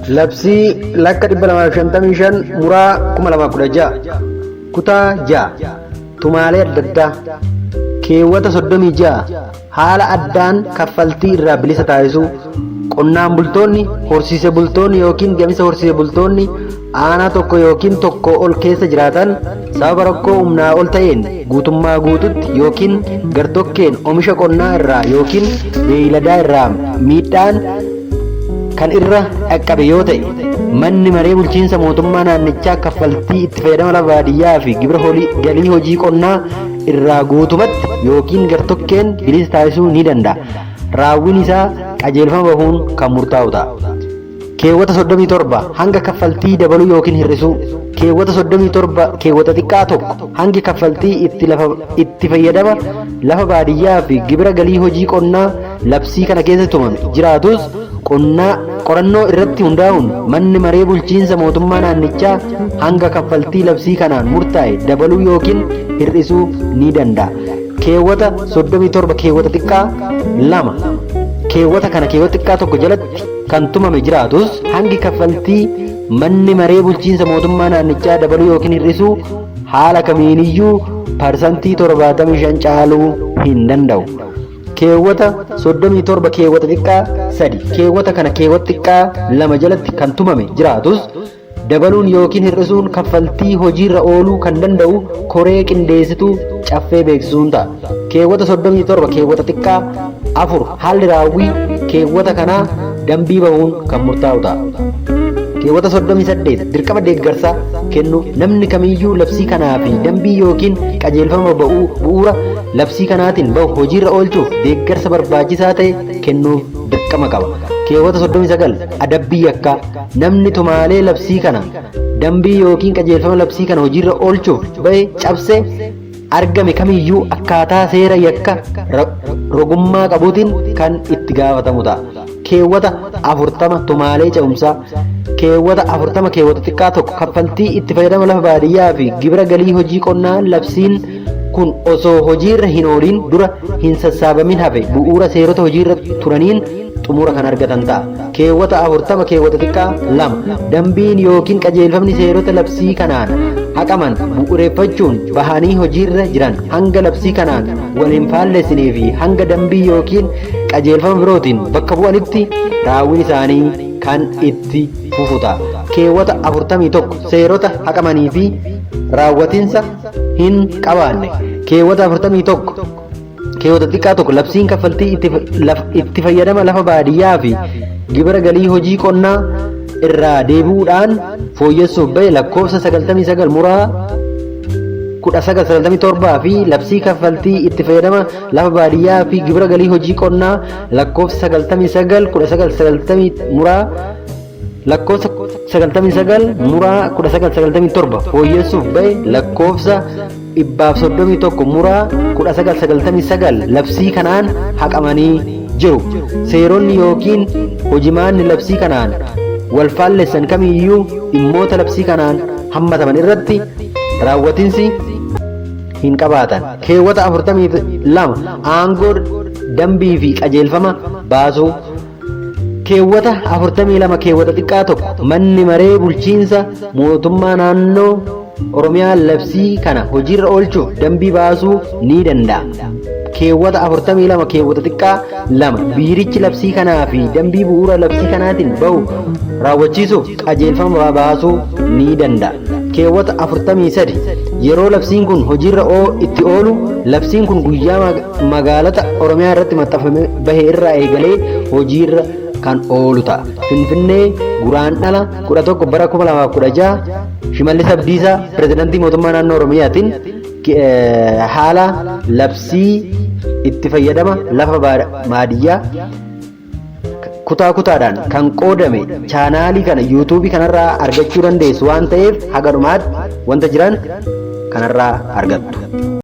Labsii lakka 255 muraa 2016 kutaa 6 tumaalee adda addaa keewwata 36 haala addaan kaffaltii irraa bilisa taasisuu. Qonnaan bultoonni, horsiise bultoonni yookiin gamisa horsiise bultoonni aanaa tokko yookiin tokko ol keessa jiraatan sababa rakkoo humnaa ol ta'een guutummaa guututti yookiin gartokkeen oomisha qonnaa irraa yookiin beeyladaa irraa miidhaan kan irra dhaqqabe yoo ta'e, manni maree bulchiinsa mootummaa naannichaa kaffaltii itti fayyadama lafa baadiyyaa fi gibira galii hojii qonnaa irraa guutumatti yookiin gartokkeen bilisa taasisuu ni danda'a. Raawwiin isaa qajeelfama bahuun kan murtaa'u ta'a. Keewwata 37 hanga kaffaltii dabaluu yookiin hir'isuu. Keewwata 37 keewwata xiqqaa 1 hangi kaffaltii itti fayyadama lafa baadiyyaa fi gibira galii hojii qonnaa labsii kana keessatti tumame jiraatus, qonnaa qorannoo irratti hundaa'uun manni maree bulchiinsa mootummaa naannichaa hanga kaffaltii labsii kanaan murtaa'e dabaluu yookiin hir'isuu ni danda'a. Keewwata 37 keewwata xiqqaa 2 keewwata kana keewwata xiqqaa 1 jalatti kan tumame jiraatus, hangi kaffaltii manni maree bulchiinsa mootummaa naannichaa dabaluu yookiin hir'isuu haala kamiiniyyuu 75% caaluu hin danda'u. Keewwata 37 keewwata xiqqaa 3 keewwata kana keewwata xiqqaa 2 jalatti kan tumame jiraatus, dabaluun yookiin hir'isuun kaffaltii hojiirra ooluu kan danda'u koree qindeessituu caffee beeksisuun ta'a. Keewwata 37 keewwata xiqqaa 4 haalli raawwii keewwata kanaa dambii bahuun kan murtaa'u ta'a. Keewwata 38 dirqama deeggarsaa kennu. Namni kamiyyuu labsii kanaa fi dambii yookiin qajeelfama ba'uu bu'uura labsii kanaatiin bahu hojiirra oolchuuf deeggarsa barbaachisaa ta'e kennuuf dirqama qaba. Keewwata 39 adabbii yakkaa. Namni tumaalee labsii kana, dambii yookiin qajeelfama labsii kana hojiirra oolchuuf bahe cabse argame kamiyyuu akkaataa seera yakka rogummaa qabuutiin kan itti gaafatamu ta'a. Keewwata 40 tumaalee ce'umsaa. Keewwata 40 keewwata xiqqaa 1 kaffaltii itti fayyadama lafa baadiyyaa fi gibira galii hojii qonnaa labsiin kun osoo hojiirra hin ooliin dura hin sassaabamin hafe bu'uura seerota hojiirra turaniin xumura kan argatan ta'a. Keewwata 40 keewwata xiqqaa 2 dambiin yookiin qajeelfamni seerota labsii kanaan haqaman bu'uureffachuun bahanii hojiirra jiran hanga labsii kanaan wal hin faallessinee fi hanga dambii yookiin qajeelfama birootiin bakka bu'anitti raawwiin isaanii kan itti fufu ta'a. Keewwata 41 seerota haqamanii fi raawwatinsa hin qabaanne. Keewwata 41 keewwata xiqqaa 1 labsiin kaffaltii itti fayyadama lafa baadiyyaa fi gibira galii hojii qonnaa irraa deebi'uudhaan fooyyessuuf bahe lakkoofsa 99 muraa 1997 fi labsii kaffaltii itti fayyadama lafa baadiyyaa fi gibira galii hojii qonnaa lakkoofsa 99 1990 muraa lakkoofsa 99 muraa 1997 fooyyessuuf bahe lakkoofsa 131 muraa 1999 labsii kanaan haqamanii jiru. Seeronni yookiin hojimaanni labsii kanaan wal faallessan kamiyyuu dhimmoota labsii kanaan hammataman irratti raawwatinsi hin qabaatan. Keewwata 42 aangoo dambii fi qajeelfama baasuu. Keewwata 42 keewwata xiqqaa 1 manni maree bulchiinsa mootummaa naannoo Oromiyaa labsii kana hojiirra oolchuuf dambii baasuu ni danda'a. Keewwata 42 keewwata xiqqaa 2 biirichi labsii kanaa fi dambii bu'uura labsii kanaatiin bahu raawwachiisuuf qajeelfama baasuu ni danda'a. Keewwata 43 yeroo labsiin kun hojiirra itti oolu labsiin kun guyyaa magaalota Oromiyaa irratti maxxanfame bahe irraa eegalee hojiirra kan oolu ta'a. Finfinnee, Guraandhala 11 bara 2016, Shimallis Abdiisaa, Pirezidaantii Mootummaa Naannoo Oromiyaatiin haala labsii itti fayyadama lafa baadiyyaa kutaa kutaadhaan kan qoodame chaanaalii kana yuutuubii kanarraa argachuu dandeessu waan ta'eef, haga dhumaatti wanta jiran kanarraa argattu.